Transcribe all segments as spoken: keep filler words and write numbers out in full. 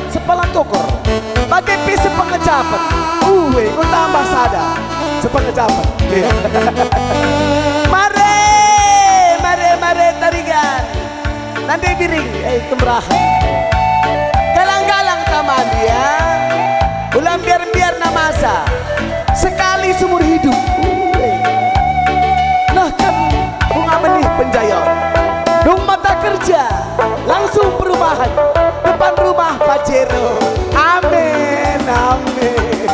Sepala tukur. Bage pe sepengejapen. Uwe, enggo tambah sada. Sepengejapen. Mare, mare, mare, Tarigan. Nande Biring, eh, kemerahen. Galang-galang taman, ya. Ulang biar-biar namasa. Sekali seumur hidup. Uwe. Nehken bunga benih penjayon. Dung mata kerja. Langsung perumahan, depan rumah Pajero. Amin, amin.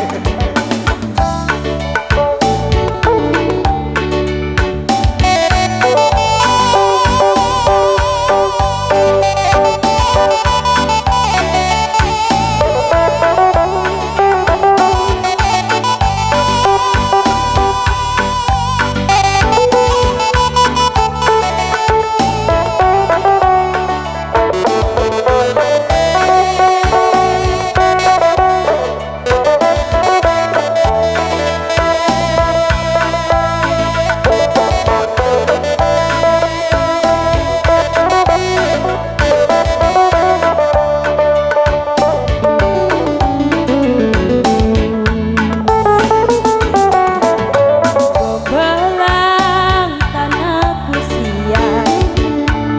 Belang tanahku sia,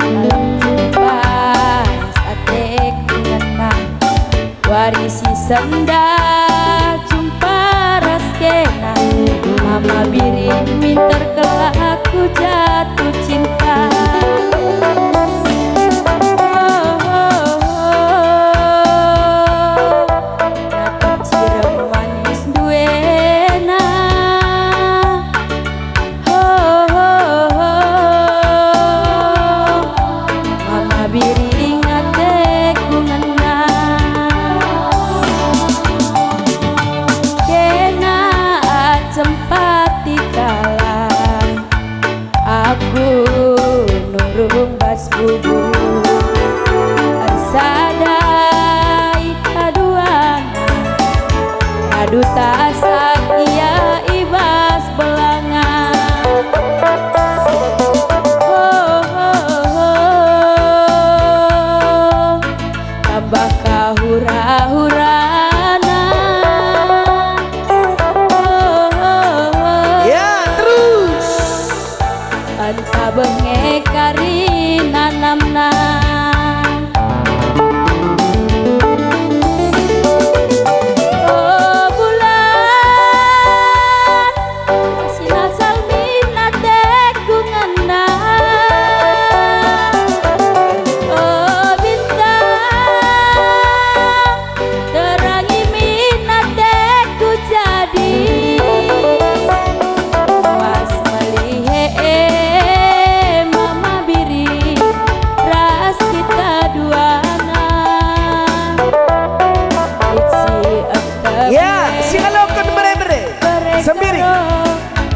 lalap jumpa ras ateku ngena. Wari si sendah jumpa ras kena, Mama Biring minter kelak aku jatuh cinta. Oh, oh, oh. Ratu Cirem manis nduena. Ho, ho, ho. Mama Biring ateku ngena. Kena acem pati kalak. Aku nurung bas kubu, ersada ita duana, radu tasak ia i bas belangan. Ho, ho, ho, tambah kahura-hurana. Ya, terus. Enta benge kari nanamna. Oh, bulan, si nasal min ateku ngena. Oh, bintang, terangi min ateku jadi. Puas melihe Mama Biring ras kita duana. Lit si engkep. Ya, si ngaloken bere-bere. Sembiring.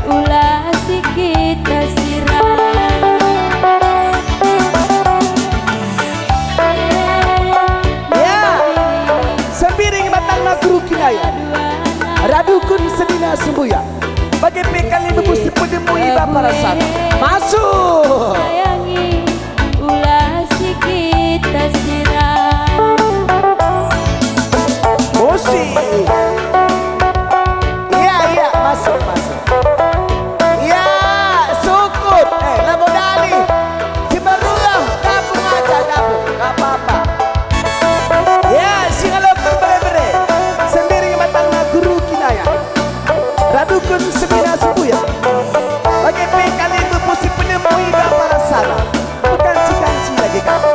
Ulah si kita sirang. Ya, Sembiring matangna Guru Kinaya. Radukun senina sembuya. Bage pe kalimbubu si pejemu i bapa rasana. Masuk. Sayangi, ulah si kita sirang. Musik. Iya, iya, masuk, masuk. Iya, sukut. Eh, labo dali. Si barulah gabung aja, gabung. Nggak apa-apa. Iya, si ngaloken bere-bere. Sembiring matangna Guru Kinaya. Radukun senina sembuya. Bage pe kalimbubu si pejemu i bapa rasana. Bekanci-kanci lagi kami.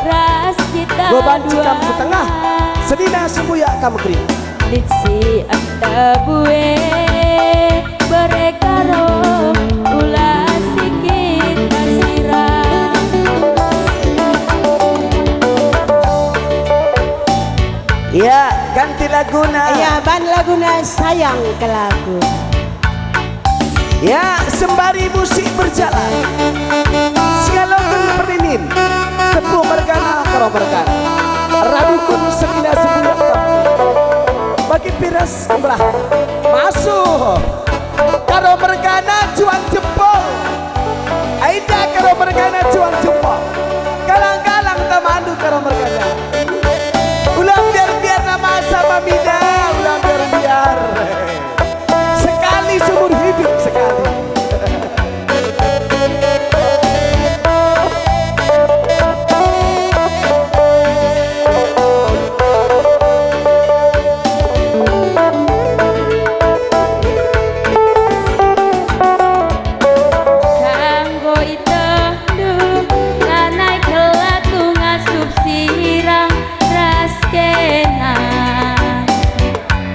ras kita. Go banci kam ku tengah, senina sembuyak kam kerina. Lit si enta bue bere Karo, ula sikit sirang. Ya, ganti laguna. Ya, ban laguna Sayang Kal Aku. Ya, sembari musik berjalan, sialoken perninin, tepuk mergana, Karo mergana. Radukun senina sembuyak kami. Bagi piras sebelah. Masuk. Karo mergana cuan jempol. Aida Karo mergana cuan jempol. Galang-galang tamandu Karo mergana. Ulang biar-biar nama sama mina, ulang biar-biar. Sekali seumur hidup sekali. Kanggo itehndu, lanai kal aku ngasup sirang ras kena.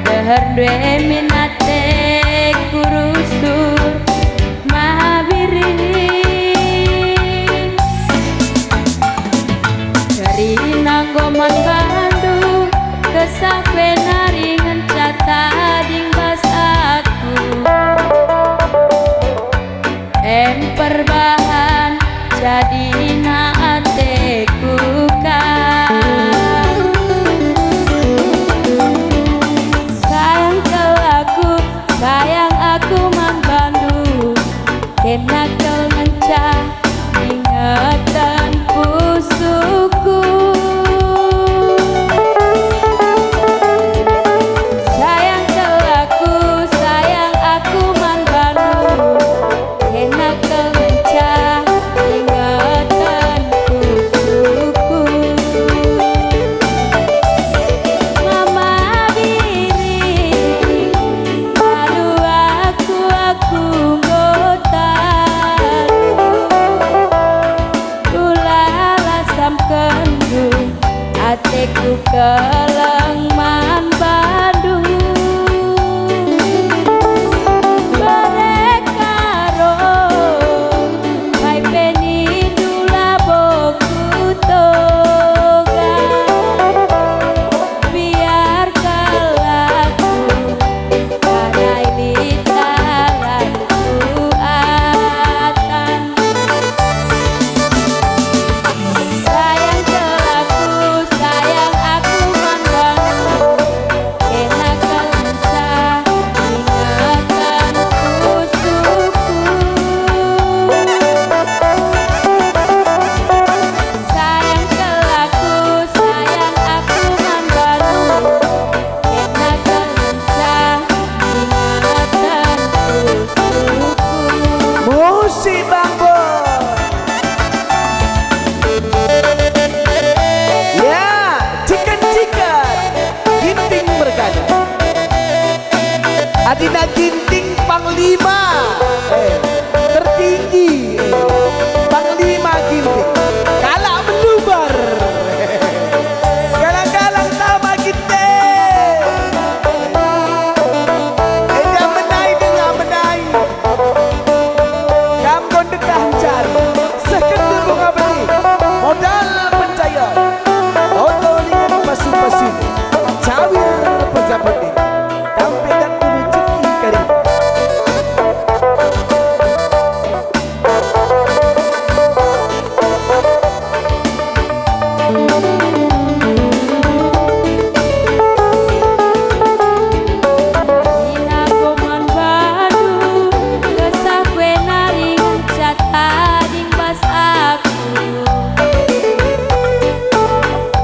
Deherndu e min ateku rusur mabiring. Kerina enggo man bandu, kesahku e nari ngenca tading bas aku. Em perbahan jadina ateku ka. Sayang kal aku, sayang aku man bandu, kena kal ngenca ingeten pusuhku. Sayang kal aku, sayang aku man bandu, kena kal ngenca ingeten pusuhku. Mama biring, aduh aku, aku enggo talu. Ulalah samkenndu, ateku keleng man bandu. Bere Karo, kai pe nindu labo kutoga. Biar kal aku, lanai lit dalanku atan. Sayang kal aku, sayang aku man bandu, kena kal ngenca ingeten pusuhku. Sayang kal aku, sayang aku man bandu, kena kal ngenca ingeten pusuhku. Musik Bang Bos. Ya, ciken-ciken. Ginting mergana. Adina Ginting Panglima, eh, tertinggi, eh, Panglima Ginting. Kalak mendubar. Galang-galang tama Ginting. Enda menai denga menai. Kam kon dekah ncari, seh kende bunga benih, modal pencayon, oto ringan pasu-pasu, cawir perjapetin, kam pe kan dulu ceki kari. Nina ko man bandu, kesahku e nari ngenca tading bas aku.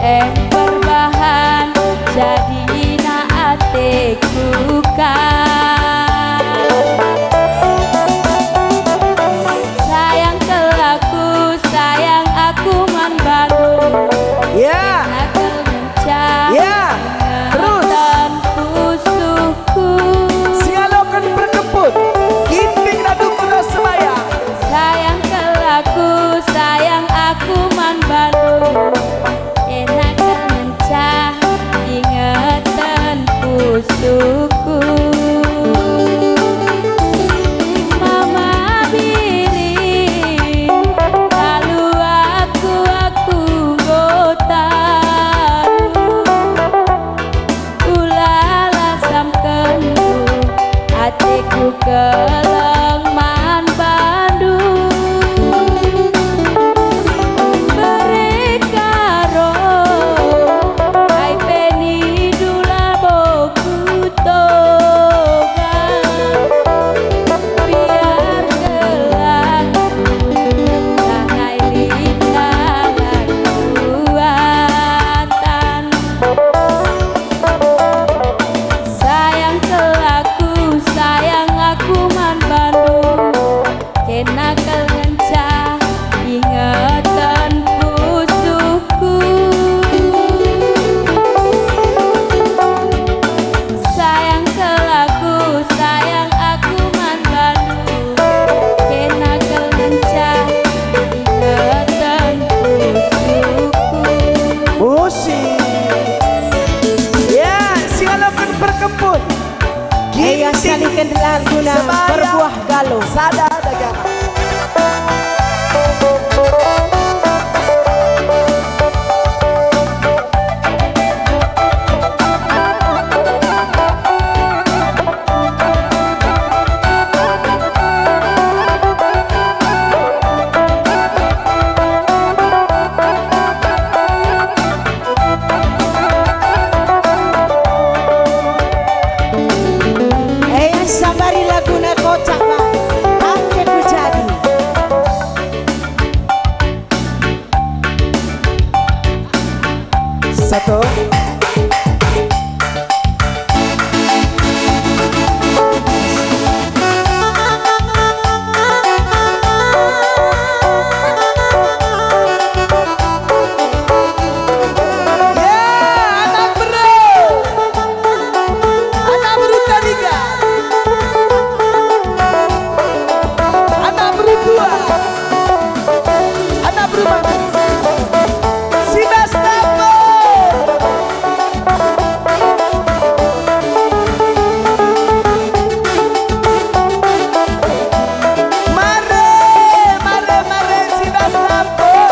Em perbahan jadina ateku ka. Sayang kal aku, sayang aku man bandu. Ya. Kena kal ngenca. Ya. Terus. Ingatan pusuhku. Sialoken perkempun. Ginting radu kula semaya. Sayang kal aku, sayang aku man bandu. Guna berbuah galuh. Sada dagangan. Eh, sambari laguna kocak, Bang. Angke ku jadi. Satu. Ya, anak beru. Anak beru Tarigan. Anak beru tua. Anak beru mati. Si bas dapur. Mare, mare, mare, si bas dapur.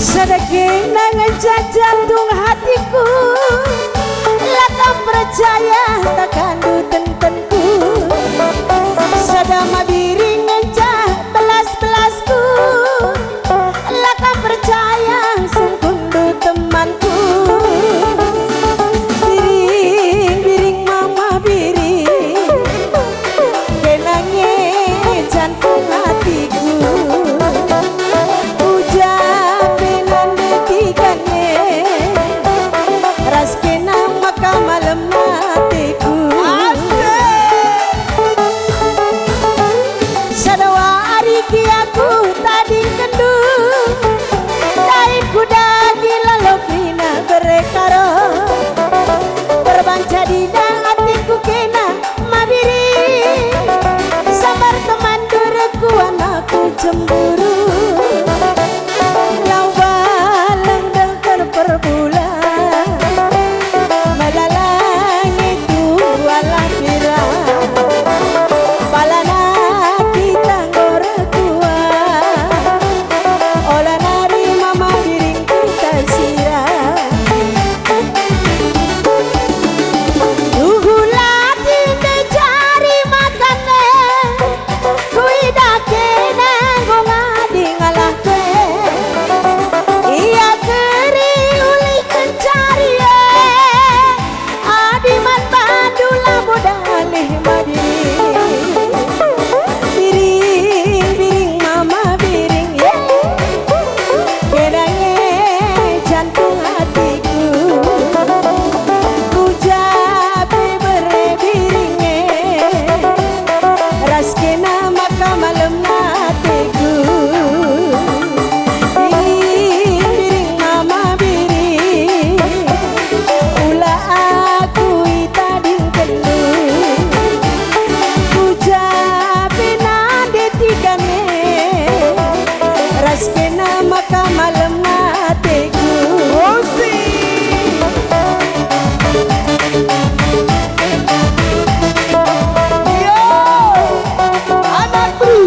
Sada kena ngenca jantung hatiku, la kam percaya takandu tentenku. Sada mabiring ngenca belas-belasku, la kam percaya sungkundu temanku. Biring, biring, mama biring, kena nge jantung hatiku. Uja pe nande tiga nge, ras kena maka malem ateku. Asik. Sada wari gia ku tadingkenndu, dain ku dagi lalo kerina bere karo. Perbanca dida ateku kena mabiring, sabar teman durku anakku cemburu. Lau baleng dengker perbulan, melalangi tualah pira. Palana kita enggo erkuah, ola nari mama biring kita sira. Tuhu latih ndai jari makan e. Kuidah kena enggo ngadi ngalahke. Ia keri ulih encari e. Adi man bandu labo dalih madi. Biring, biring, mama biring, ye. Kena nge jantung hatiku. Ku ja pe bere biring e, ras kena maka malem ateku. Biring, biring, mama biring, ula aku itadingkenndu. Ku ja pe nande tiga nge, ras kena maka malem ateku. Musik. Yo, anak bru.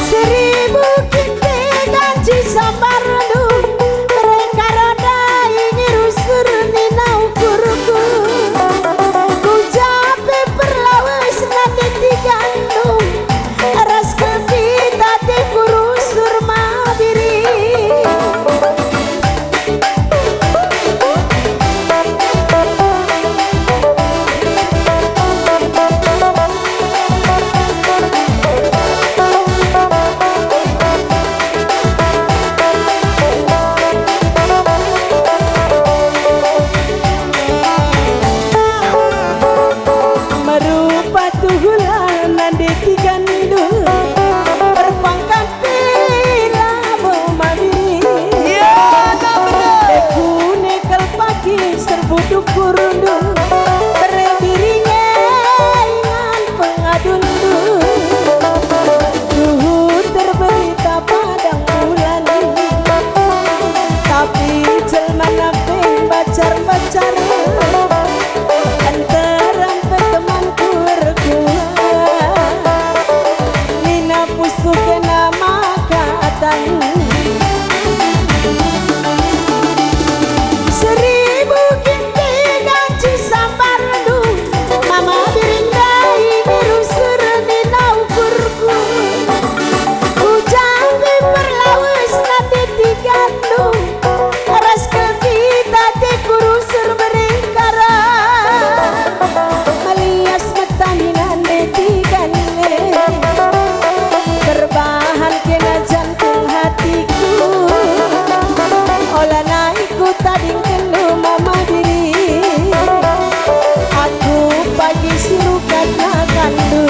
Seribu kinti ganci sambarndu, mereka roda ini rusur nina ukurku. Ku jape perlawes nande tigandu, ras kelpit ateku rusur Mabiring. Merupa tuhulan nande tigandu, erpangkat pe labo Mabiring. Iya, tak benar. Dekune kal pagi serbu dukurndu, bere Biring e ingan pengadundu. Luhut terberita padang bulan, tapi jelmana pe mbacar-mbacar. Nterem pe temanku erkuah, nina pusuh kena maka atan. Seribu kinti ganci sambarndu, Mama Biring ndai rusur nina ukurku. Ku jape perlawes nande tigandu, ras kelpit ateku rusur Berengkara. Melias metani nande tigan e, perbahan kena jantung hatiku. Ola nai kutadingkenndu Mama Biring, aku pagi si rukat nakanndu.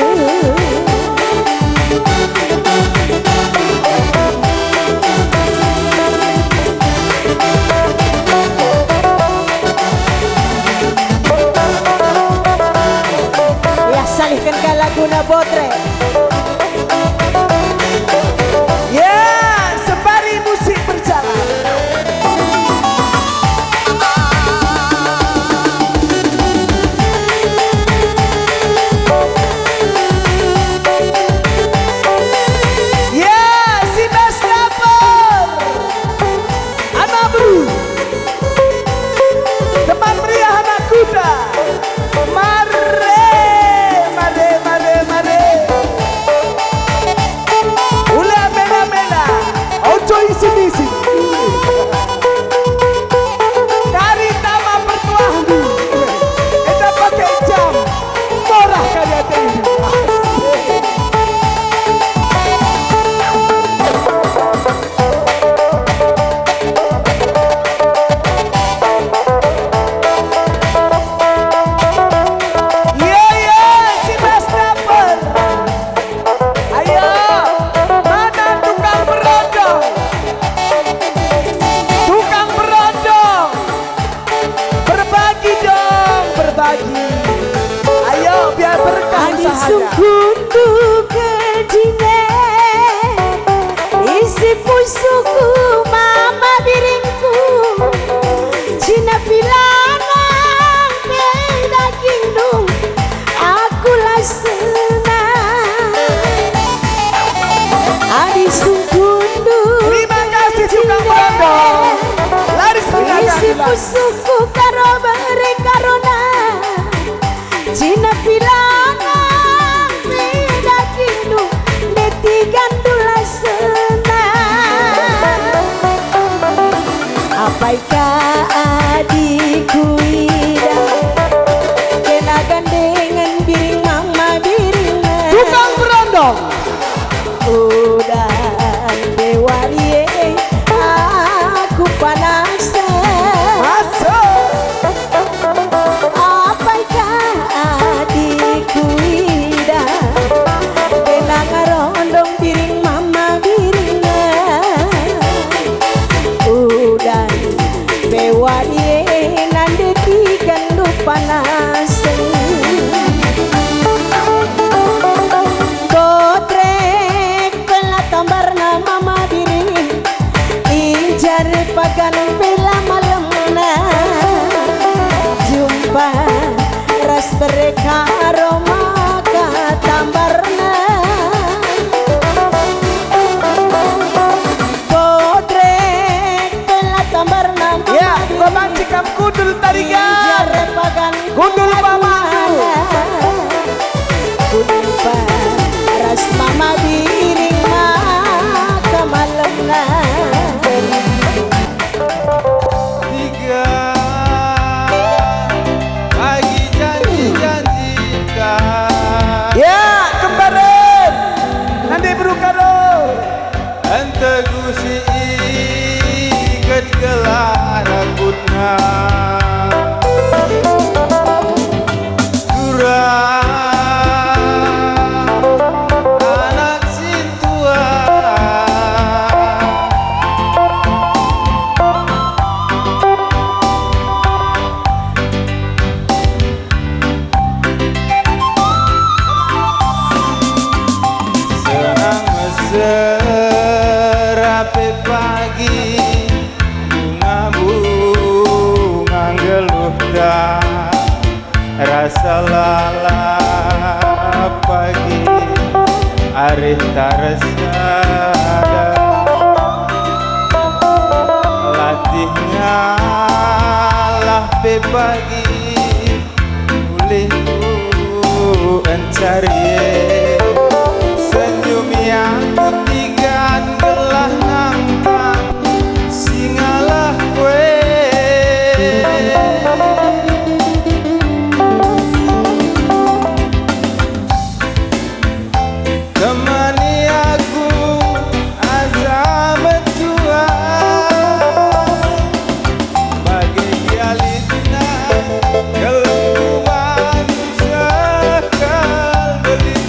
Ya, salihken ka laguna Botre. Ya, sembari musik berjalan. Ya, si bas dapur. Anak beru. Teman meriah anak kuda. Mare, mare, mare, mare. Ula mela-mela, ojo isin-isin. Kari tama pertuahndu, enda pake jam, morah kari atendu. Iya, iya, si bas dapur. Ayo, mana tukang berondong? Tukang berondong. Berbagi dong, berbagi. Ayo, biar berkah usahanya. Adi sungkundu kejine, isi pusuhku Mama Biringku. Cina pilanang pe dagingndu, aku la senang. Adi sungkundu. Terima kasih, tukang berondong. Laris isi pusuhku karo bere karona. Cina pilanang pe dagingndu, nde tigandu la senang. Apai ka adi kuidah, kena gandengen Biring Mama Arih tarsada latih ngalah pe pagi, ulihku encari senyum yang kutiga gelah nangkang si ngalah kue. Temani aku asa metua, bage gia litna kelengkuan sekal belit.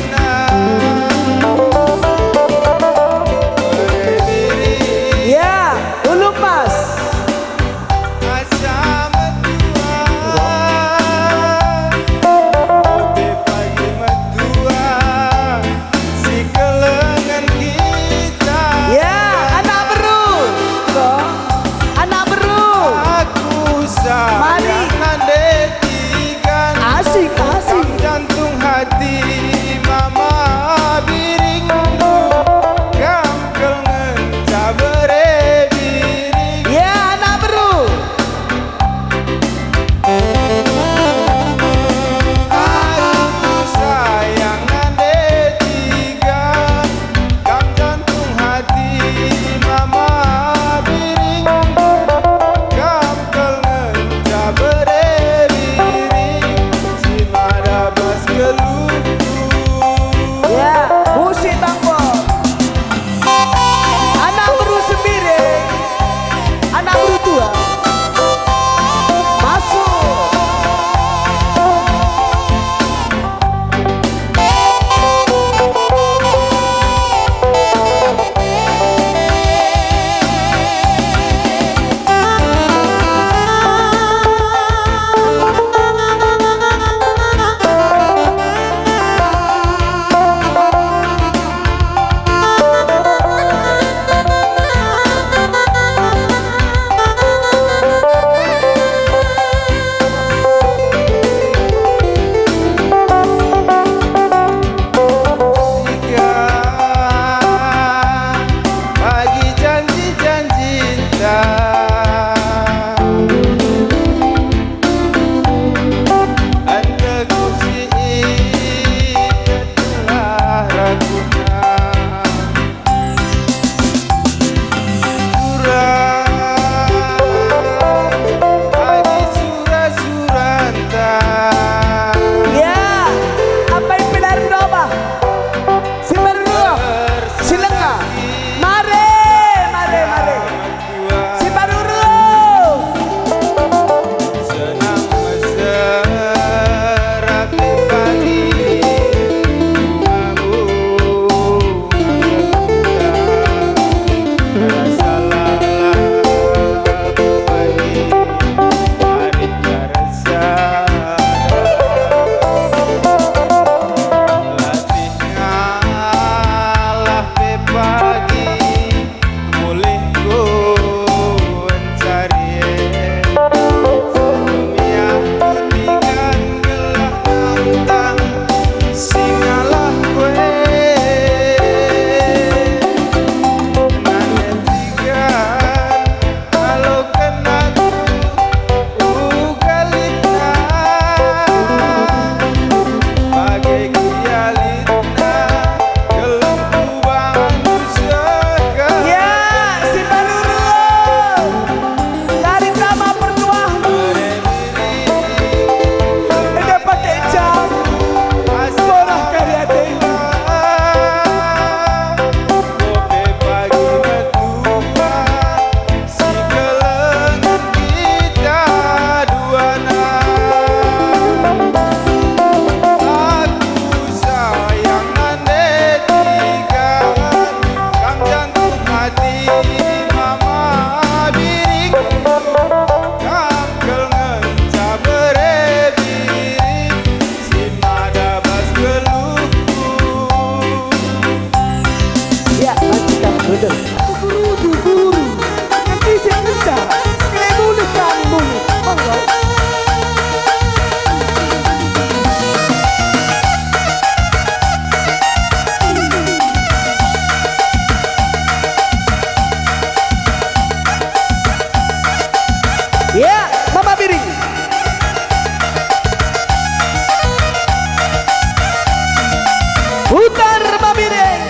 Biring.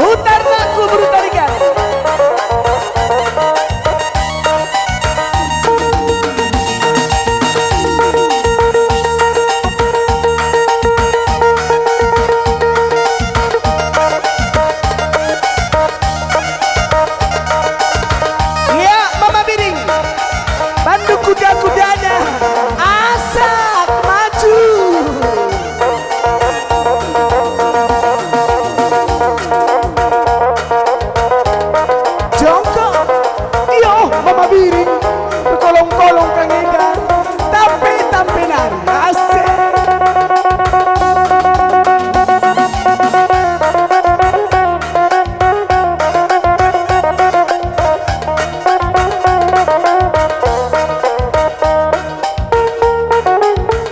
Putar lagu Beru Tarigan. Ya, Mama Biring. Bandu kuda-kudana. Asak maju. Jongkok. Iyo, Mama Biring. Berkolong-kolong kang enda. Tampe-tampe nari. Asik.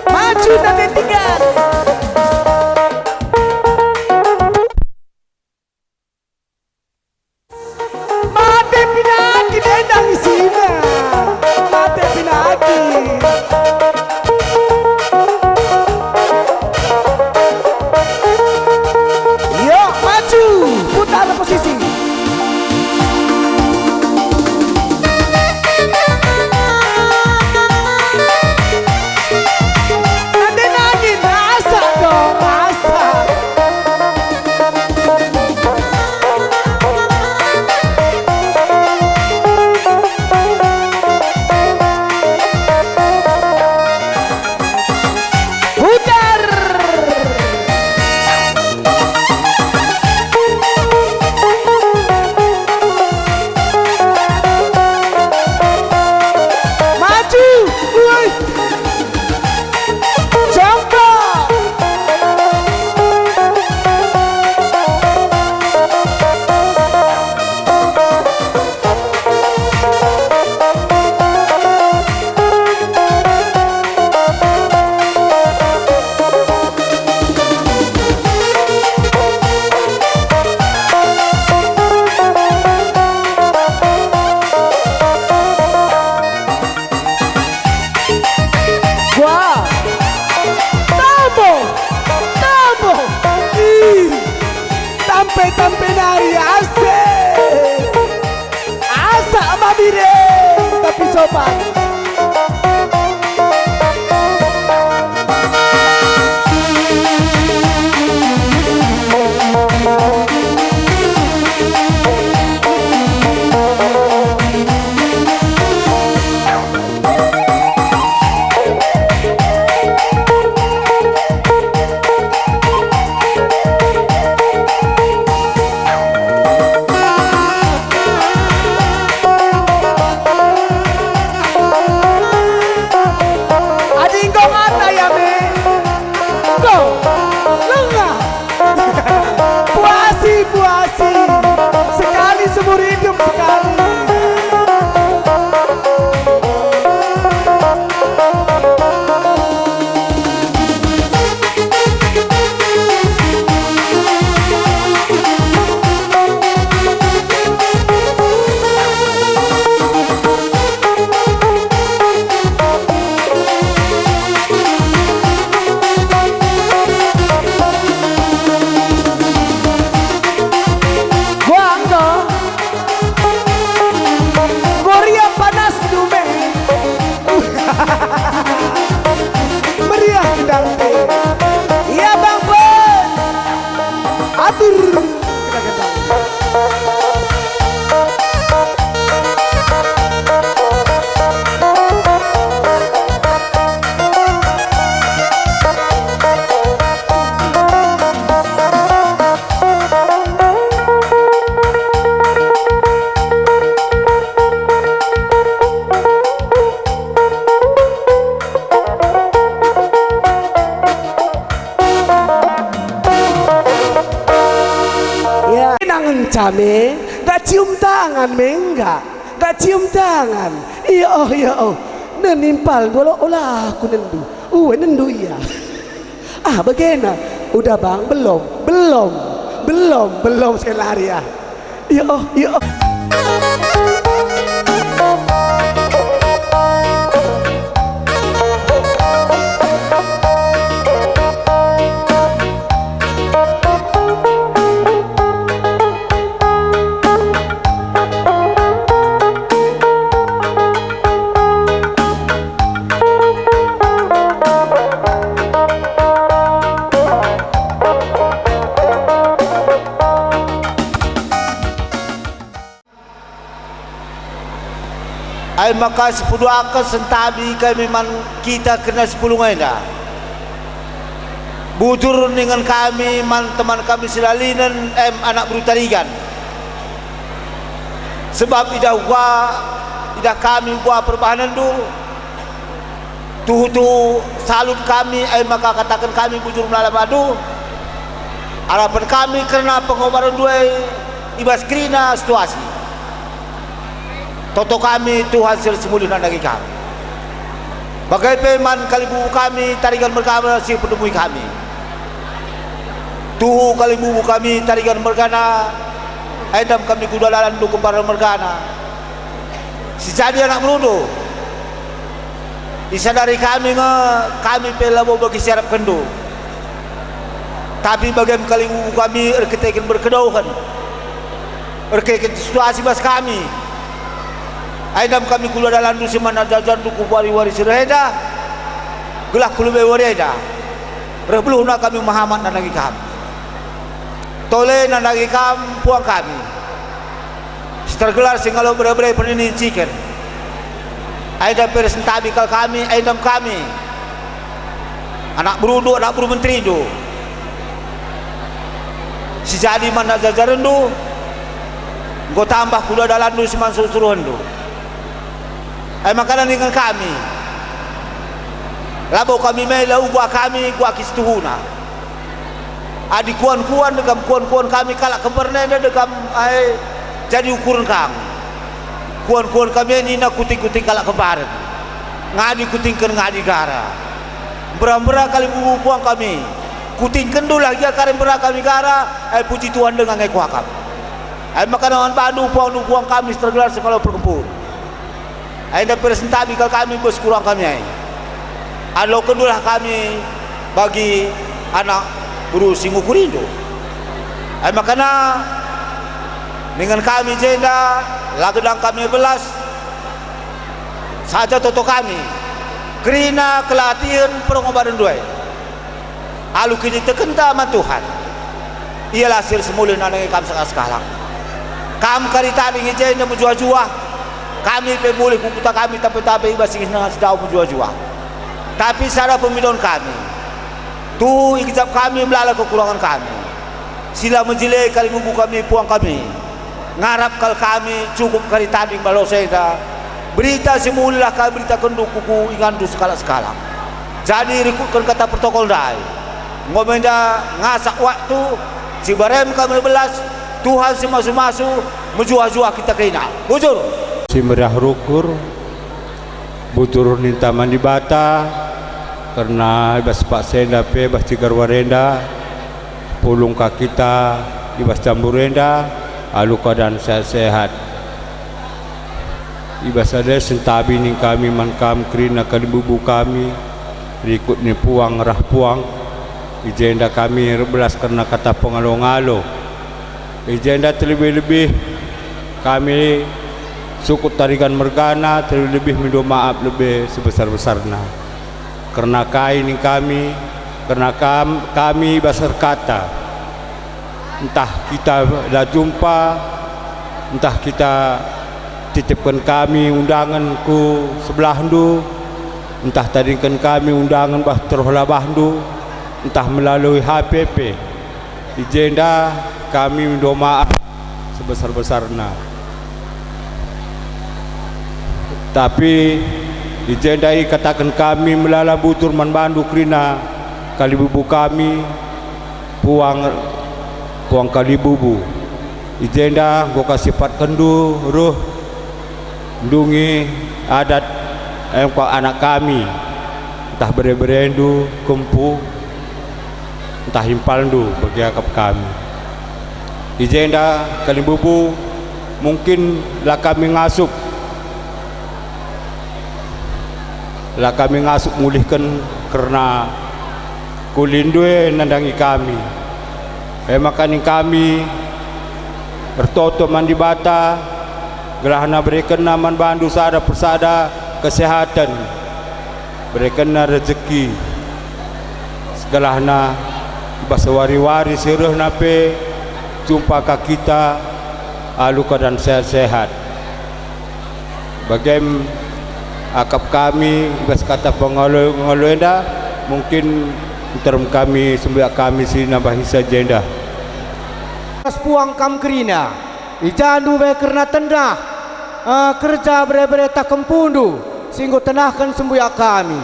Maju, Tante Tiga. Mate pinaki dendang isina. Mate pinaki. Yo, maju. Putar posisi. Tandinangin, asak dong, asak. Putar. Maju. Woi. Jangka. Wah. Tambo. Tambo. Ih. Tampe-tampe nari asik. Asak mabiring tapi sopan. Adi enggo ngata ya me, enggo lengah. Puasi, puasi. Sekali seumur hidup sekali. Wah, enggo. Enggo ria panas dume. Meriah gendang. Iya, Bang Boy. Atur. Ya. Nangen came, gak cium tangan me enggak, gak cium tangan. Iya oh, iya oh. Nenimpal dua lo olah aku nendu. Uwe nendu iya. Ah, bagena. Udah bang, belum, belum. Belum, belum sekali lari ya. Iya, oh, iya, oh. Ai maka sipeduaken sentabi kami man kita kerina si pulung enda. Bujur ningen kami man teman kami si lalinen, em anak beru Tarigan. Sebab idah uga, idah kami uga perbahanenndu, tuhu-tuhu salut kami, ai maka kataken kami bujur melala bandu. Arapen kami kerna pengobarenndu e i bas kerina situasi. Toto kami Tuhan si ersemulih nandangi kami. Bage pe man kalimbubu kami Tarigan mergana si penemui kami. Tuhu kalimbubu kami Tarigan mergana, endam kami kuda dalanndu kembar mergana. Si jadi anak berundu, isadari kami nge kami pe labo bagi si arapkenndu. Tapi bagem kalimbubu kami erkiteken berkedohen, erkiteken situasi bas kami. Endam kami kuda dalanndu si man ajar-ajarndu ku wari-wari si reh enda, gelah ku lebe wari enda, reh beluhna kami mehamat nandangi kam. Tole nandangi kam puang kami, si tergelar si ngalo bere-bere pernini ciken. Enda pe sentabi kal kami, endam kami, anak berundu, anak beru menterindu. Si jadi man ajar-ajarenndu, enggo tambah kuda dalanndu si man suruh-suruhenndu. Ai maka ningen kami, labo kami mela uga kami, uga kami situhuna. Adi kuan-kuan dekam, kuan-kuan kami kalak kembar enda dekam, ai jadi ukuren kam. Kuan-kuan kami e nina kuting-kuting kalak kembaren. Ngadi kutingken ngadi gara. Mbera-mbera kalimbubu puang kami. Kutingkenndulah gia kari mbera kami gara, ai puji Tuhan denga nge kuakap. Ai maka nawan bandu puangndu puang kami si tergelar si ngalo perkempun. Enda pe sentabi kal kami bas kurang kami ai. Alokenndulah kami bagi anak beru si ngukurindu. Ai makana ningen kami jenda la gedang kami belas saja toto kami kerina kelatihen perengobarenndu ai. Alu kinitekenta man Tuhan, Ia la si ersemulih nandangi kam sekalak-sekalak. Kam kari tading i jenda mejuah-juah, kami pe mulih ku kuta kami tape-tape i bas ingan si dao mejuah-juah. Tapi sada pemidon kami, tuhu igejap kami melala kekurangen kami. Si la mejile kalimbubu kami puang kami. Ngarap kal kami cukup kari tading balosa enda. Berita si mulilah kal beritakenndu ku, ku inganndu sekalak-sekalak. Jadi rikutken kata protokol ndai. Enggo me enda ngasak waktu, cibarem kami belas, Tuhan si masu-masu, mejuah-juah kita kerina. Bujur. Si meriah rukur, bujur ninta man Dibata, kerna i bas paksa enda pe, bas cigar wari enda, pulung ka kita i bas jambur enda alu keadaan sehat-sehat. I bas ade sentabi ning kami man kam kerina kalimbubu kami, rikut ni puang rah puang, i jenda kami erbelas kerna kata pengalo-ngalo. I jenda terlebih-lebih kami sukut Tarigan mergana, terlebih-lebih mindo maap lebe sebesar-besarna. Kerna kai ning kami, kerna kam, kami bas erkata, ntah kita la jumpa, ntah kita titipken kami undangen ku sebelahndu, ntah tadingken kami undangen bah teroh labahndu, ntah melalui H P pe. I jenda kami mindo maap sebesar-besarna. Tapi i jenda ikataken kami melala bujur man bandu kerina kalimbubu kami, puang, puang kalimbubu. I jenda enggo kasipatkenndu reh ndungi adat, em kap anak kami, ntah bere-berendu, kempu, ntah impalndu bagi akap kami. I jenda kalimbubu mungkin la kami ngasup, la kami ngasup mulihken kerna kulindu e nandangi kami. E maka ning kami ertoto man Dibata, gelahna berekenNa man bandu sada persada kesehaten, berekenNa rejeki, segelahna i bas wari-wari si rehna pe jumpa ka kita alu keadaan sehat-sehat. Bagem akap kami i bas kata pengalo-ngalo enda, mungkin nterem kami sembiak kami si nambahi saja enda. Ras puang kam kerina, i jandu be kerna tendah, eh, kerja bere-bere tah kempundu, si enggo tenahken sembuyak kami.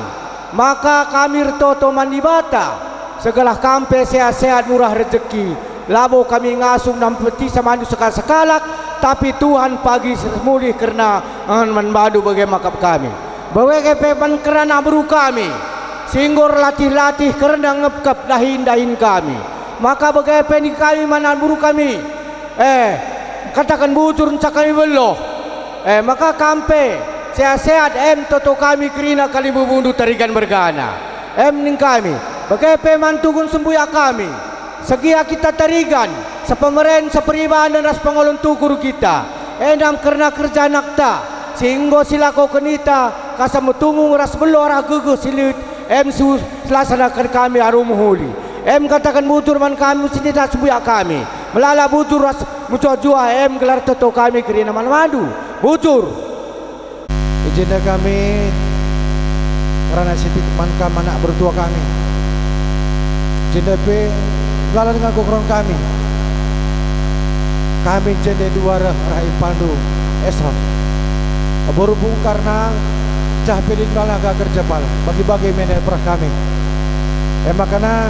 Maka kami ertoto man Dibata, segelah kam pe sehat-sehat murah rejeki, labo kami ngasup nampeti samandu sekalak-sekalak, tapi Tuhan pagi mulih kerna, eh, man bandu bage maka kami. Bage pe man kerna anak beru kami, si enggo erlatih-latih kerna ngepkep dahin-dahin kami. Maka bage pe ning kami man anak beru kami, eh, kataken bujur nca kami beluh. Eh, maka kam pe sehat-sehat, em toto kami kerina kalimbubundu Tarigan mergana. Em ning kami, bage pe man tugun sembuyak kami. Segia kita Tarigan, sepemeren, seperibanen ras pengolon tukur kita. Enda me kerna kerja anakta, si enggo silakoken ita, kasa metungung ras beluh arah gegeh si lit, em si selasaken kami alu mehuli. Em kataken bujur man kami, senina sembuyak kami. Melala bujur ras mejuah-juah, em gelah ertoto kami kerina man bandu. Bujur. I jenda kami ngerana sitik man kam anak mertua kami. I jenda pe melala denga kekeron kami. Kami i jenda dua reh arah impalndu Esron. Abu rupung karna jah pe lit melala ka kerja pal, bagi-bagi mene perah kami. E maka na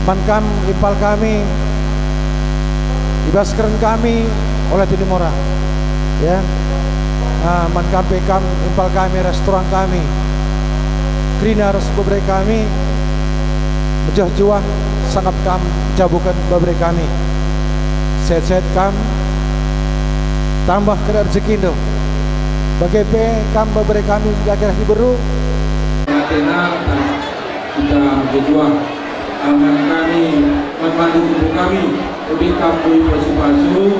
man kam impal kami, i bas keren kami ola tinu mora. Ya. Ah, man kam pe kam impal kami ras turang kami. Kerina ras bebere kami, mejuah-juah sangap kam jabuken bebere kami. Sehat-sehat kam, tambah kerna rejekindu. Bage pe kam bebere kami i bas diberu. Atena, kita berdua, aman kami, membantu tubuh kami, lebih kampung pasu-pasu,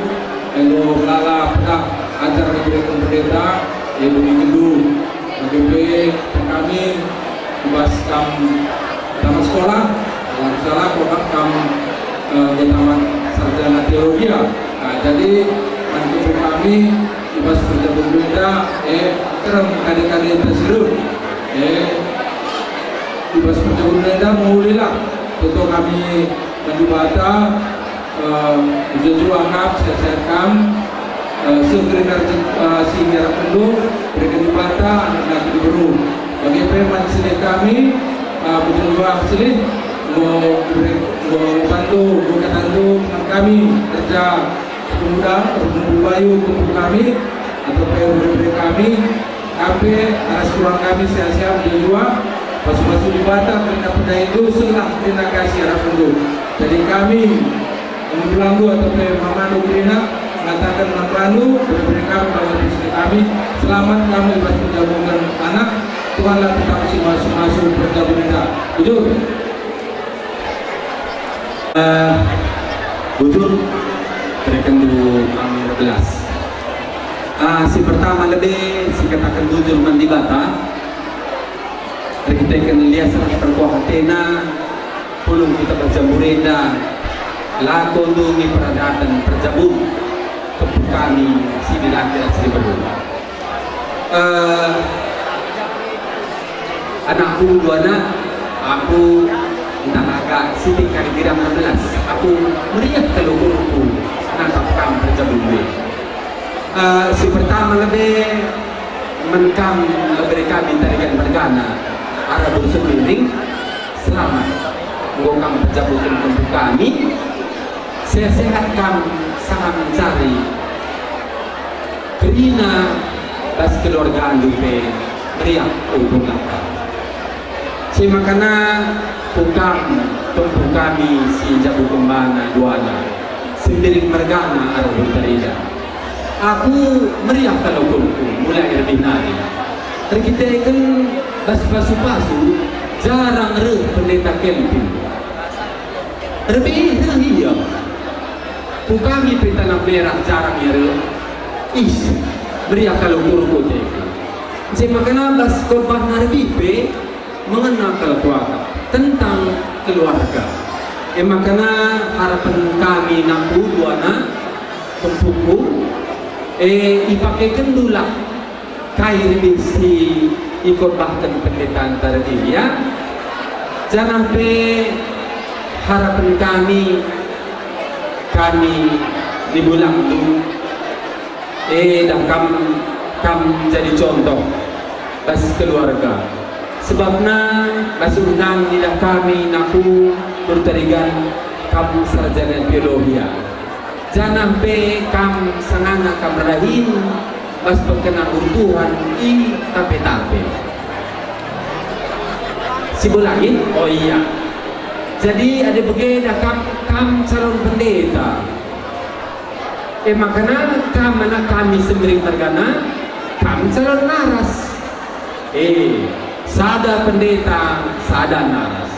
elo melala pedah ajar ibereken pendeta, ya, bagi gendu, bagi pe kami, bas kam tamat sekolah, kalau salah, kok kam, eh, tamat sarjana teologi, ya. Nah, jadi, bantu kami, i bas perjabulen enda, eh, kerem kade-kade terseru, eh, i bas perjabulen enda, mengulilah toto kami man Dibata, eh, jujur akap, sehat-sehat kam, eh, seh kerina, eh, si ngarapndu, bereken Dibata, anak-anak diberu. Bage pe man senina kami, eh, jujur akap senina, enggo, enggo bantu, enggo katandu dengan kami kerja Pemuda, Pemuda Bayu, kumpul kami, atau P R kami, ape aras kurang kami sia-sia menjua, pasu-pasu Dibata, kerina pendai itu, senang, terima kasih, arah penduduk. Jadi kami, mengulangku atau P R Mamanu kerina, mengatakan mamanu, beri kami, bahwa kami, selamat kami, pas menjamukan anak, Tuhanlah tetap si masu-masu perjamuan kita. Jujur. Eh, bujur, berekendu kami erbelas. Ah, si pertama lebe, si kataken bujur man Dibata, erkiteken lias ras perkuah atena, pulung kita berjabur enda, lako ndungi peradaten perjabun, kepung kami, si dilaki ras si diberu. Eh, anakku dua anak, aku ntah agak sitik kari girang enam belas. Aku meriah kal ukurku nangkap kam perjabun e. Eh, si pertama lebe, man kam lebe kami Tarigan mergana, arah Bursu Miring, selamat. Enggo kam perjabuken kempu kami, sehat-sehat kam sanga mencari. Kerina bas keluargandu pe meriah ukur nangkap. Si makana ukam, tempuh kami si jabu kembana duana. Si Siring mergana arah Betariga. Aku meriah kal ukurku mulai erbih nari. Erkiteken bas pasu-pasu, jarang reh Pendeta Kelvin. Erbih reh ia. Ku kami pe Tanah Merah jarang ia reh. Ih, meriah kal ukurku, ukurku. Ncai makana bas khotbah nari pe, mengena kal kuakap tentang keluarga. E makana harapen kami nangku duana, kempuku, e, ipakekenndulah kai reh si ikhotbahken pendeta nari, ya. Janah pe harapen kami, kami di bulangndu. Eh, dah kam, kam jadi contoh bas keluarga. Sebabna bas undang idah kami nangku Betarigan kam sarjana teologia. Janah pe kam sangana kam erdahin bas perkenan Tuhan i tape-tape. Si belangit? Oh iya. Jadi adi bage dah kam, kam calon pendeta. E makana kam anak kami Sembiring mergana, kam calon naras. E, sada pendeta, sada naras.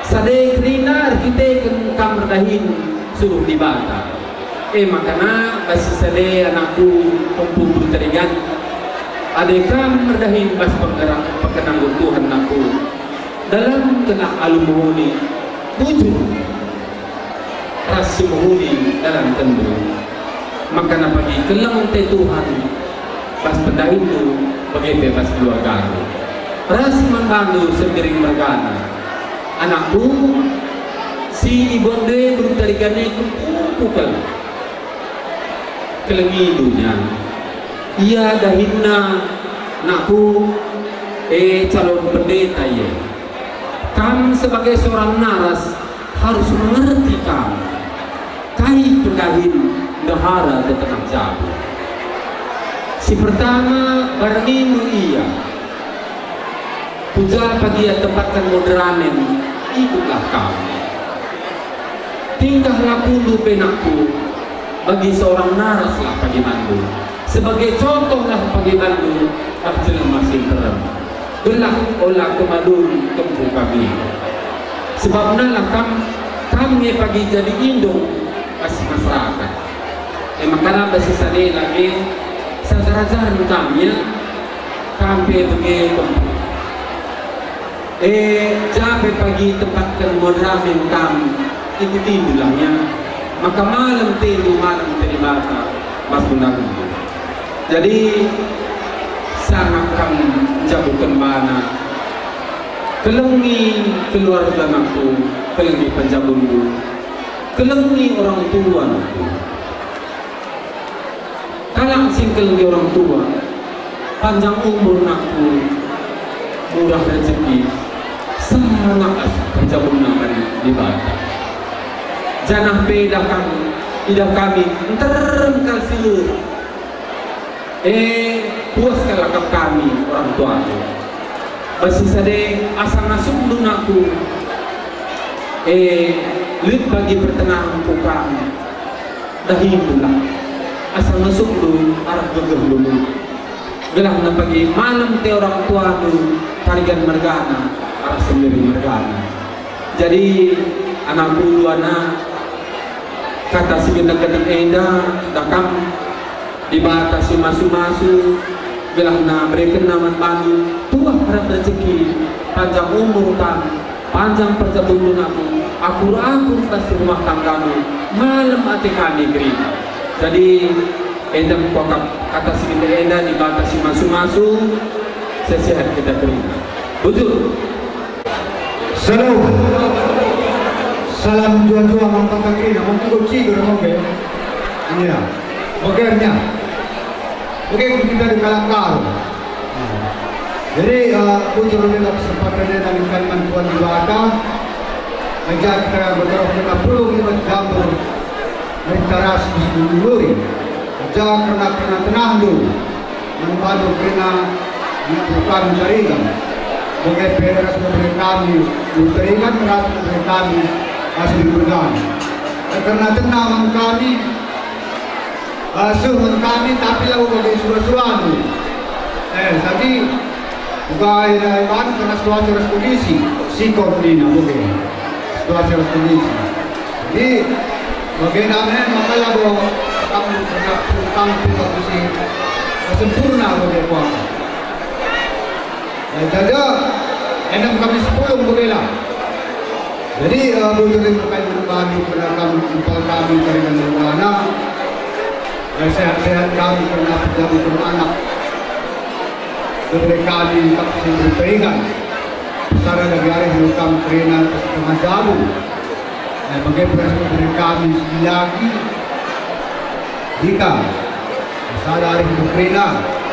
Sada kerina erkiteken kam erdahin suruh Dibata. E makana bas si sada anakku, kempuku Betarigan, adi kam erdahin bas penggerang, perkenan Tuhan nangku, dalankenlah alu mehuli, bujur ras si mehuli dalankenndu. Makana pagi keleng ate Tuhan bas pendahinndu, bage pe bas keluargandu. Ras man bandu Sembiring mergana. Anakku, si ibuatndu e Betarigan e kempuku kal. Kelengindu ia. Ia dahinna, nakku, e, calon pendeta ia. Kam sebagai seorang naras harus mengerti kam kai pendahin ndehara tengah jabu. Si pertama, barengindu ia. Ku ja pagi ia tempatken moderamen, ikutlah kam. Tingkah lakundu pe nakku, bagi seorang naraslah pagi bandu. Sebagai contohlah pagi bandu, bagi jelma si nterem. Gelah ola kemalun kempu kami. Sebabnalah kam, kam nge pagi jadi indung bas masyarakat. E makana bas si sada lagi, sajar-ajaren kam ia, kam pe bage kempu. E, ja pe pagi tempatken moderamen kam, ikutindulah ia, maka malem atendu, malem ate Dibata bas pendahinndu. Jadi, sangap kam njabuken bana. Kelengi keluarga nakku, kelengi penjabunndu, kelengi orang tua nakku. Kalak si ngkelengi orang tua, panjang umur nakku, murah rezeki, sangap penjabunna man Dibata. Janah pe idah kami, idah kami nterem kal si lit. E, puas kal akap kami orang tuandu. Bas si sada, asa ngasuhndu nakku, e, lit bagi pertengahenku kam. Dahindulah, asa ngasuhndu arah gegehndu. Gelahna pagi malem ate orang tuandu, Betarigan mergana, arah Sembiring mergana. Jadi, anakku duana, kata si genep-genep enda, idah kam, Dibata si masu-masu, gelahna berekenna man bandu tuah reh rezeki, panjang umur kam, panjang perjabunndu nakku, akur-akur bas rumah tanggandu, malem ate kami kerina. Jadi, enda me kuakap kata si genep enda, Dibata si masu-masu, sehat-sehat kita kerina. Bujur. Shalom. Salam juah-juah man banta kerina, man cigo-cigo, oke. Iya. Oke, ya. Oke, kita di kalak karo. Jadi, eh, bujur enda kesempatan enda ningkan man Tuhan Dibata. Meja kita berterus kita perlu kita jamur. Mari kita ras bersyukur. Meja kerna, kerna tenangndu. Man bandu kerina, nina kami Betarigan. Bage pe ras bage kami, Betarigan ras bage kami, ras di Betarigan. Kerna tenang man kami, eh, seh man kami, tapi labo bage sura-surandu. Eh, jadi, uga enda iban kerna situasi ras kondisi, sikon nina, bage. Situasi ras kondisi. Jadi, bagenda me maka labo kami pernah tentang situasi sempurna bage kuasa. Eh, jaja, enem kami sepuluh bagela. Jadi, eh, bujur terima kasih kami kerna kam impal kami kerina nurana. Eh, sehat-sehat kami kerna pejabu kerna anak. Diberi kami tak sendiri peringan. Pesara lagi arih nurkam kerina setengah jabu. Eh, bage peras diberi kami sekali lagi. Dika, pesara arih kerina,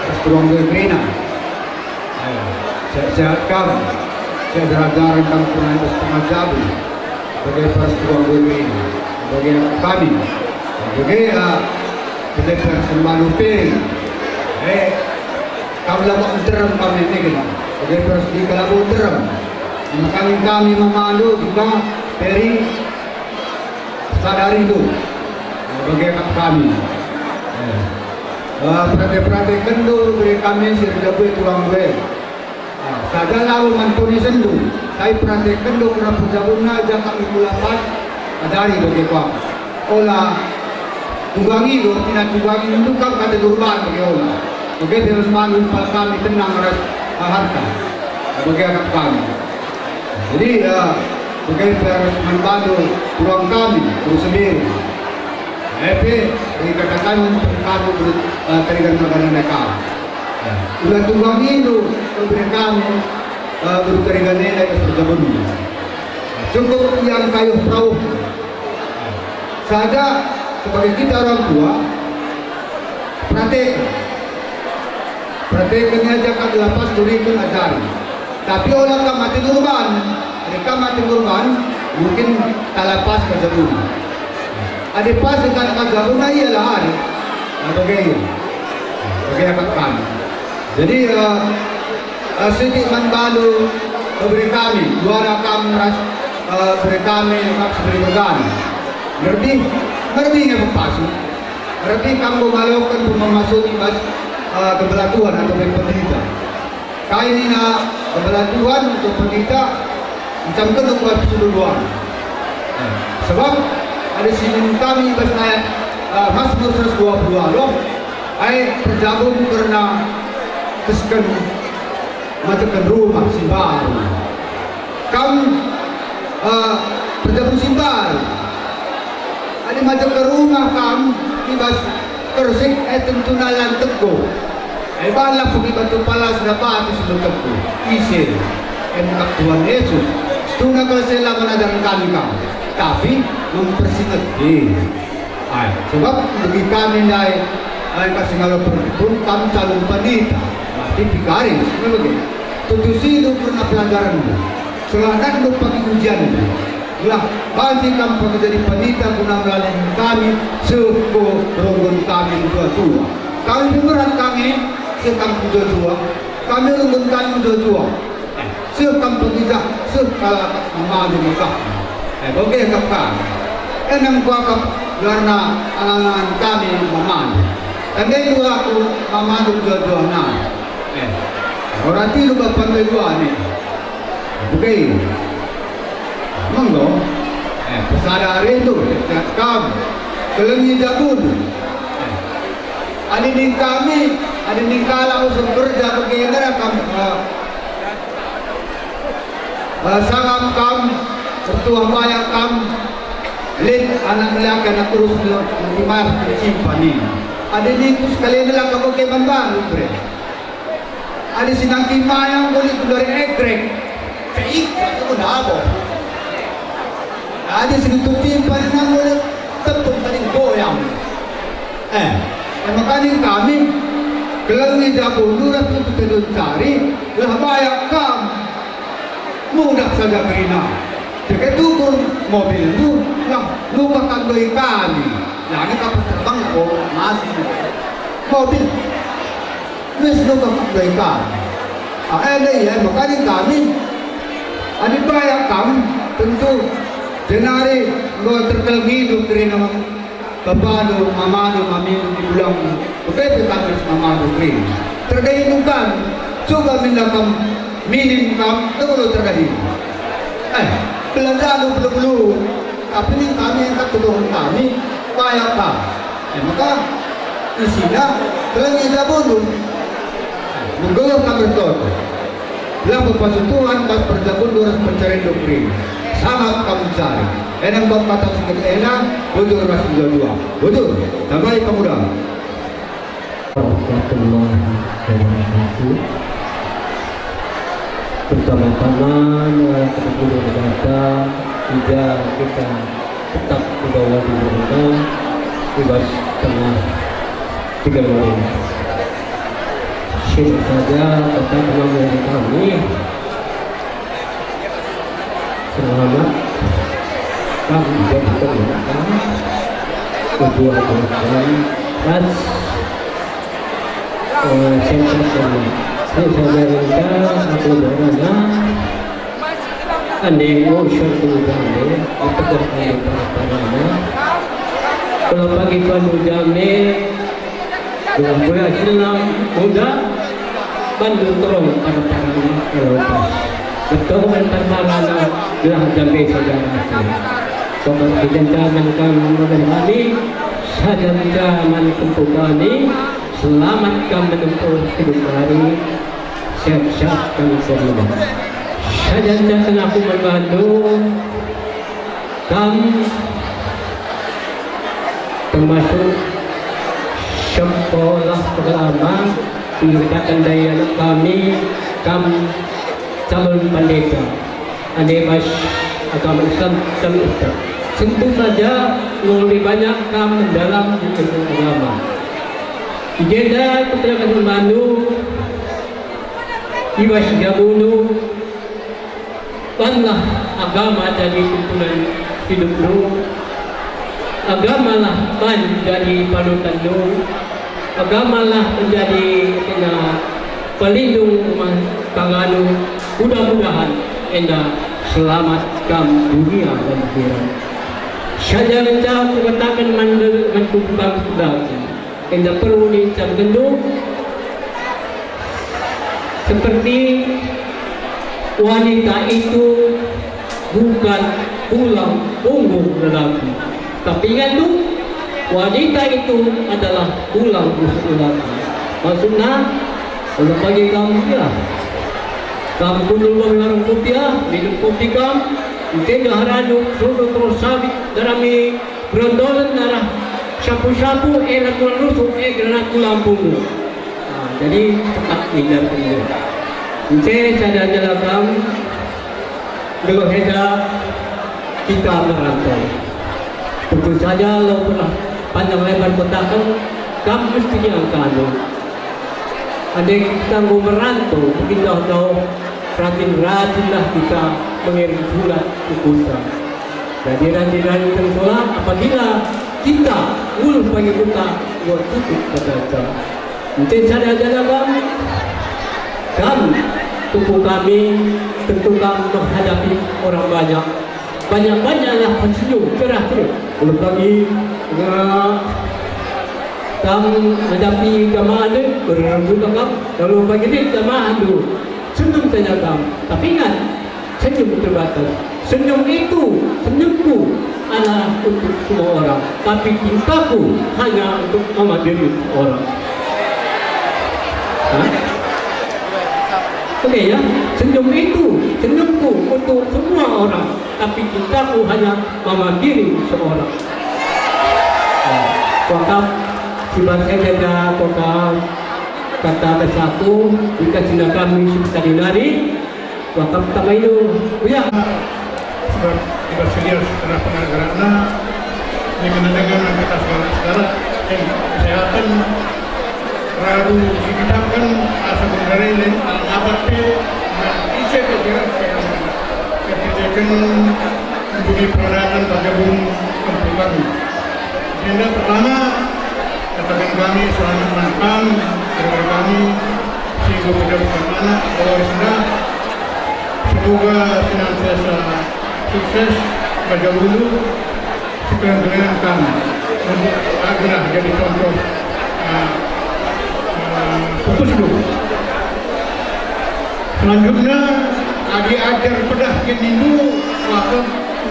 terus tuang kerina. Eh, sehat-sehat kam. Sehat-sehat kam pernah itu setengah jabu. Bage peras tuang gue ini. Bage kami. Bage, ah, bage peras sembah luping. Eh, kam labo nterem kami ini kan. Bage peras di kalabo nterem. Maka kami memandu juga peri sadari itu. Bage kami. Eh, eh, perate-perate kendo bage kami si erjabu tuang gue. Saja labo man toni sendu, sai peratekenndu kerna perjabunna jaka minggu lapan, ajari bage kuam. Ola tugangi do, tina tugangi ndu kam kata gurban bage ola. Bage pe man impal kami tenang ras harta. Bage akap kami. Jadi, eh, bage pe ras man bandu tuang kami, terus sendiri. Epe, ikatakan kami, eh, terigan makanan kami. Ula tunggang indu, beri kami, eh, beru terigan enda ke perjabunna. Cukup yang kayuh perahu. Saja sebagai kita orang tua, perhatikan. Perhatikan aja kami lapas turikan ajari. Tapi ola kam mati ngurban, adi kam mati ngurban, mungkin talapas ka jabuna. Adi pas dengan ka jabuna, ialah adi. Nah, bage ia. Bage akap kami. Jadi, eh, eh, sitik man bandu, eh, beri kami, juara kam ras, eh, beri kami, kap seberi began. Ngerti, ngerti nge pepasi. Ngerti kam bo ngaloken, bo memasuni bas, eh, kebelatuan atau pendeta. Kai nina kebelatuan untuk pendeta, ncamken ukur keseluruhan. Nah, sebab ada si nina kami bas ayat, eh, Mazmur seratus dua puluh dua loh, ai perjabun kerna kesken mateken rumah si mbaru. Kam, eh, perjabu si mbaru. Adi majek ke rumah kam, i bas kersik, eh, tentuna la nteguh. Eh, banlah pengibat tu palas dapati si nteguh. Ise, eh, mekap Tuhan Yesus. Setuna kal sela mengajarkan kami kam, tapi mempersingeti. Ai, sebab bagi kami ndai, ai, kasih ngalo pun kam calon pandita. Mati pikaris, bagi. Tutusindu kerna pelajaranndu. Selahnatndu pagi ujianndu. Lah, banci kam pagi jadi pandita guna melalui kami, seh ku runggun kami mejuah-juah. Kami berat kami, seh kam mejuah-juah. Kami runggun kami mejuah-juah. Seh kam pengijah, seh kalak memandu Mekah. Eh, bage akap kam. Enam kuakap gelarna angan-angan kami memandu. Tandai dua aku memandu mejuah-juah nai. Eh, orang tilu bapan dua ni. Bage. Menggo. Eh, pesada arindu, sehat kam. Kelengi jabundu. Eh, adi ning kami, adi ning kalak usung kerja bage nera kam, eh, eh, sangap kam, pertuah bayak kam, lit anak laki anak terus nge-, nge-, simpan ni. Adi ningku sekali nela kam oke man bandu, bre. Adi si nangki mayang lit ku dari egrek, pe ikut aku dabo. Adi si nutup timpan nang lit tepung tadi goyang. Eh, eh, makanya kami kelengi jabu luras untuk tedun cari, lah bayak kam. Mudah saja kerina. Jage tukur mobilndu, lah lupa kam doi kami. Lah, ini kapal terbang, oh, masih. Mobil. Wis lupa kam doi kami. Ah, enda ia, makanya kami. Adi bayak kam, tentu. Jenari, Enggo terkelengindu kerina bapandu, mamandu, mamindu di bulangndu, bepe kami si mamandu kerina. Terdaindu kami, cuba minda kam minim kam, tebelu terdaindu. Eh, belanjandu belu-belu, tapi ning kami engkat ketuhen kami, bayak kam. E maka, isina, kelengi jabundu. Megeluh kam ertoto. Gelah pepasuh Tuhan bas perjabundu ras pencarinndu kerina. Selamat kam mencari. Enda bab kata si nggeluh enda, bujur ras dua-dua. Bujur, tambai pemuda. Warahmatullahi wabarakatuh. Pertama-tama, kita dulu data, tidak kita tetap di bawah di bawah, di bawah setengah tiga menit. Singkat saja, tetap mengambil kami. Selamat. Kami jadi pemerintah. Kedua, kemudian, pas, eh, singkat saja. Saya saja minta aku berada. Ande ngusur Tuhan, ateger ande para-parana. Kula pagi Tuan Jame, gelah kula senang muda, bandu terong para-parana, kula pas. Betul kan para-parana, gelah jambe saudara. Sobat kejanjangan kami, kami, saja jaman tempuh kami, selamat kami menempuh hidup hari. Siap-siap kami terima. Saja datang aku membantu kam termasuk sekolah pertama mengerjakan dari anak kami, kam calon pendeta. Ande bas agama Islam, calon ustaz. Tentu saja lebih banyak kam dalam ilmu agama. Di jenda keterangan mandu, i bas jabundu, banlah agama jadi tuntunan hidupndu, agamalah ban jadi panutanndu, agamalah menjadi kena pelindung rumah tanggandu. Mudah-mudahan enda selamat kam dunia dan akhirat. Saja ngenca kukataken man, man tukang kudaki. Enda perlu nincangkenndu, seperti wanita itu bukan tulang punggung lelaki. Tapi ingatndu, wanita itu adalah tulang rusuk lelaki. Maksudna, kalau bagi kamu, ya, kamu kundul bagi warung kopi, ya, minum kopi kam, engke daharandu, suruh terus sabit, darami, Berondolen arah sapu-sapu, e la tulang rusuk, e la tulang punggung. Ah, jadi cepat ngidah dulu. Ence sada jala kam, geluh enda kita merantau. Tentu saja, lau pernah panjang lebar kutaken, kam mesti angka anu. Adi kita enggo merantau, begitah dauh, rajin-rajinlah kita mengirim surat ke kota. Jadi rajin-rajin tersolah apabila kita nguluh pagi kota enggo tutup kota. Ence sada jala kam, kam tupu kami, tentu kam menghadapi orang banyak. Banyak-banyaklah tersenyum, cerah terus. Kalau pagi, nge-, kam menghadapi jamaah ni, berembuka kam. Kalau pagi ni jamaah tu, senyum saja kam. Tapi ingat, senyum terbatas. Senyum itu, senyumku adalah untuk semua orang. Tapi cintaku hanya untuk mama diri seorang. Hah? Oke ya, senyum itu, senyumku untuk semua orang. Tapi cintaku hanya mama diri seorang. Nah, wakaf, si bangsa jaga wakaf, kata besaku, dikasih kami seperti nari, wakaf tak mainu, ya. Sebab di bas sedia setengah pengajaranna, dengan dengan kita segala-segala, yang kesehatan, radu dikitakan asa benderelen alat abat pe, nah, ise pe kira kekerjakan memberi peradakan bagi bumi untuk kami. Agenda pertama, katakan kami selamat makan, keluarga kami, sehingga pejabat anak, bahwa sudah, semoga senantiasa sukses, bagi dulu, Kelengen-kelengen kami untuk agar jadi contoh, eh, eh, fokus dulu. Selanjutnya, adi ajar pedah kin nindu, maka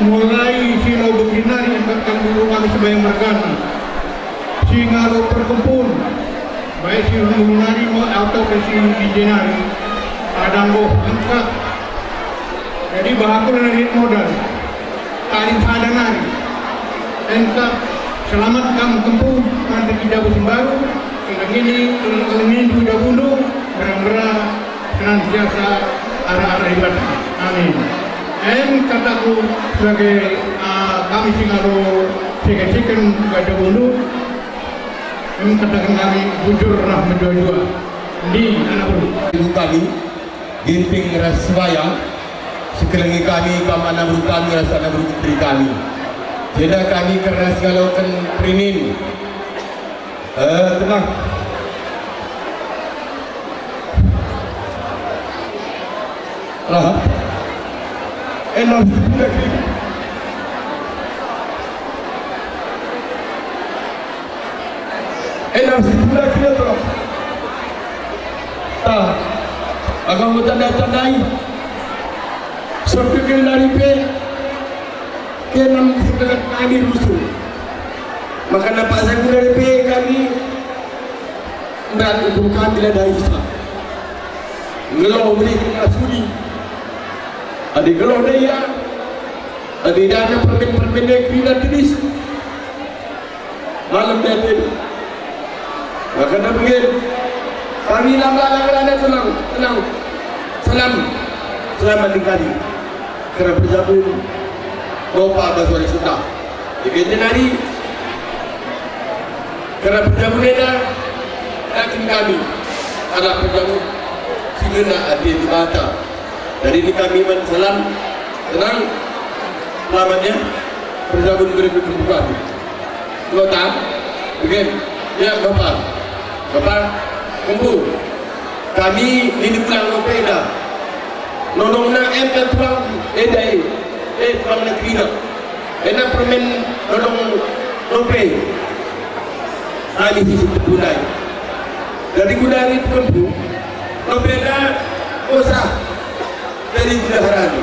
mulai si lau begi nari engkap kami dulu kami sembahyang mergana. Si ngalo perkempun, baik si dulu nari me-, atau ke si binje nari, ada enggo lengkap. Jadi bahaku nari modal. Paling sada nari. Engkap, selamat kam kempu, nanti kita musim baru, keleng ini, keleng ini juga bunuh, berang-berang, senantiasa arah-arah ibadah. Amin. Em kataku sebagai, ah, kami si ngalo seken-seken gajah bunuh, em katakan kami bujur lah menjual-jual. Di anak beru. Ibu kami, Ginting ras Sebayang, sikelengi kami, kam anak beru kami ras anak beru putri kami. Jenda kami kerna si ngaloken perinin. Eh, tenang. Lah. Enak. Enak si pula kira toh. Ta, aku mau tanda-tandai. Sampai ke nari pe, kenam sebelah kami rusuh. Maka nampak saya nari pe kami, dan hukum kami lah dari Isa. Ngeloh beri kena sudi. Adi ngeloh daya, adi dana permen-permen negeri dan jenis. Malam beten. Maka begin. Kami lam lalap rana tenang, tenang. Salam. Selamat tinggal. Kerana berjabun. Bapak Abah Suari Sudah. Diketen hari. Kerana berjabun enda. Yakin kami. Anak berjabun. Si ngena ate Dibata. Jadi ini kami man salam. Tenang. Selamat ya. Berjabun beri kembukaan. Kota, begin. Ya, Bapak. Bapak, kempu. Kami nini pulang nope enda. Nonongna enda pulang enda, eh. Eh, pulang negeri na. Enda permen nonong nope. Kami sisi terpulai. Jadi guna hari kempu. Nope enda usah. Jadi guna hari.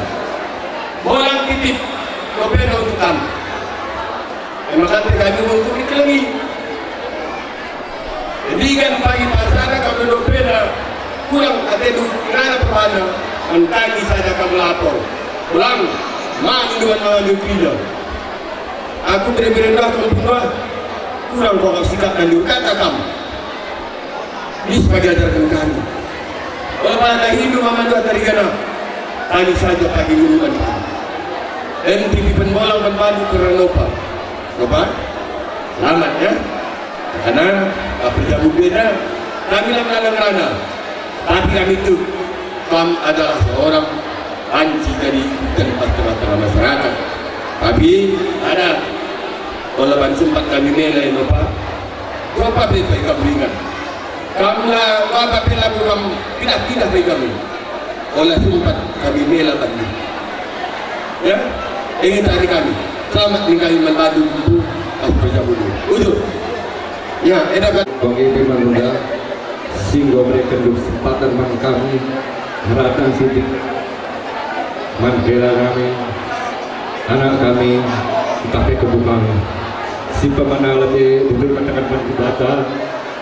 Bolang titip. Nope enda untuk kami. Ema kata kami untuk dikelengi. Jadi kan pagi pasana kam dodo pena, kurang atendu kerana permana, man kami saja kam lapor. Ulang, mami dengan mami kerja. Aku bere-bere dah kampung bah, kurang kau sikap dan kata kam. Ini sebagai ajaran kami. Kalau pada hidup mama dua tadi kena, kami saja pagi dulu kan. M T V pen bolang pen badu kerana lupa. Coba, selamat ya. Karena, eh, perjamu beda, kami lam laleng rana. Tapi kami tu, kam adalah seorang panci jadi ikut pas tengah-tengah masyarakat. Tapi, ada, walaupun sempat kami mela, ya, Bapak. Bapak, Bapak, kami ringan. Kam la, Bapak, Bapak, lagu kam pindah-pindah, Bapak, kami. Ola sempat kami mela bagi. Ya, ingin tadi kami. Selamat ningkahi man badu itu, aku kerja dulu. Ujur. Ya, enak kan? Bagi Firman Muda, singgo berikan kesempatan man kami, meratan sidik, man kela kami, anak kami, tapi kebukaan. Si pemenang lebih dulu katakan man Dibata,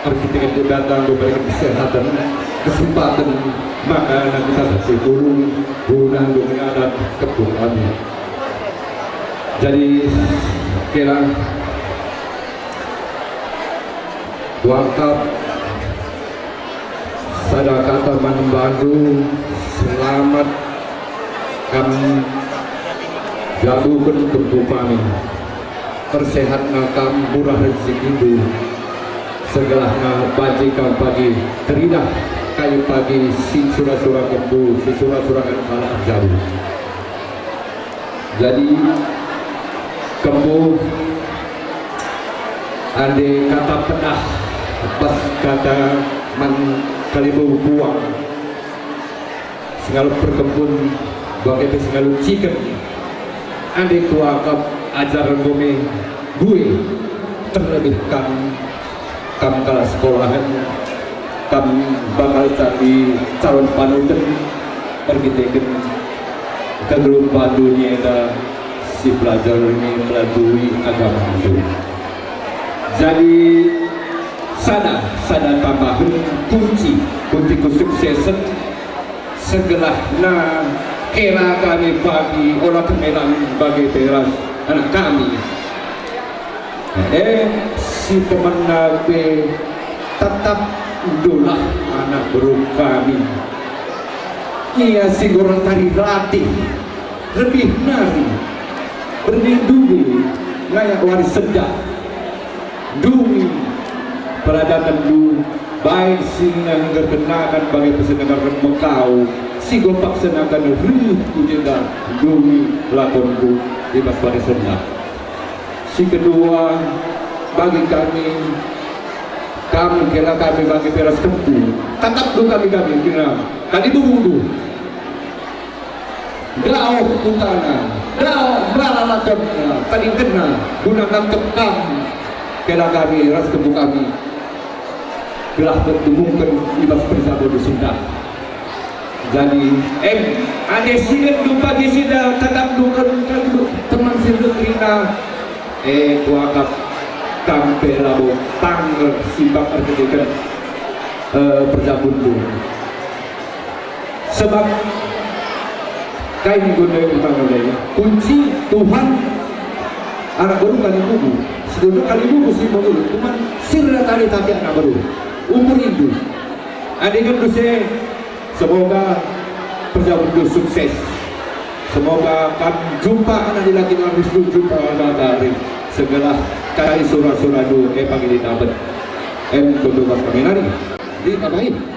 Erkiteken Dibata memberikan kesehatan, kesempatan, maka anak kita bersekolah guna mengadat kepung kami. Jadi, kira wakaf sada kata man bandu, selamat kami jabuken kempu kami. Persehatna kam murah rezekindu. Segelahna banci kam pagi teridah kai pagi si sura-sura kempu, si sura-sura kalak jabu. Jadi, kempu ande kata pedah bas kata man kalimbubu buang. Singalo perkempun, bage pe singalo ciken. Ande kuakap Ajar enggo me mbue, terlebih kam, kam kalak sekolahen, kam bakal jadi calon panuntun erkiteken kegeluhen bandu enda si pelajar ini melalui agama Hindu. Jadi sada, sada tambahen kunci, kunci kesuksesen segelahna kela kami bagi ola kemelan bagi pe ras anak kami. Eh, si pemena pe tetap ndulah anak beru kami. Ia si gorang tari ratih, lebih nari, bernindungi ngayak wari sendah. Dungi peradatenndu, baik si nenggerkenaken bage pe si nenggerken mekau, si gompak senaken reh ku jenda, dungi lakonku i bas bari sendah. Si kedua, bagi kami, kami kela kami bagi pe ras kempu, tatapndu kami, kami kena kadi bubundu. Dauh kutana, dauh mbalalakenna, tadingkenna, guna nangkep kam, kela kami ras kempu kami, gelah petumungken i bas perjabun sendah. Jadi, em, adi singetndu pagi sida, tatapndu kan, kan, teman si reh kerina, eh, kuakap kam pe labo pang simbak erkiteken, eh, perjabunndu. Sebab kai nina Imam Ghazali, kunci Tuhan anak beru kalibubu. Sebenarnya kalibubu si mengulu, cuman sirna tali tapi anak beru. Umur indu. Adi kan duse, semoga perjabunndu sukses. Semoga kam jumpa anak dilaki dalam Kristus, jumpa anak dari segala kali sura-surandu, eh, pagi di tabet. Em, kami nari. Di, apa ini?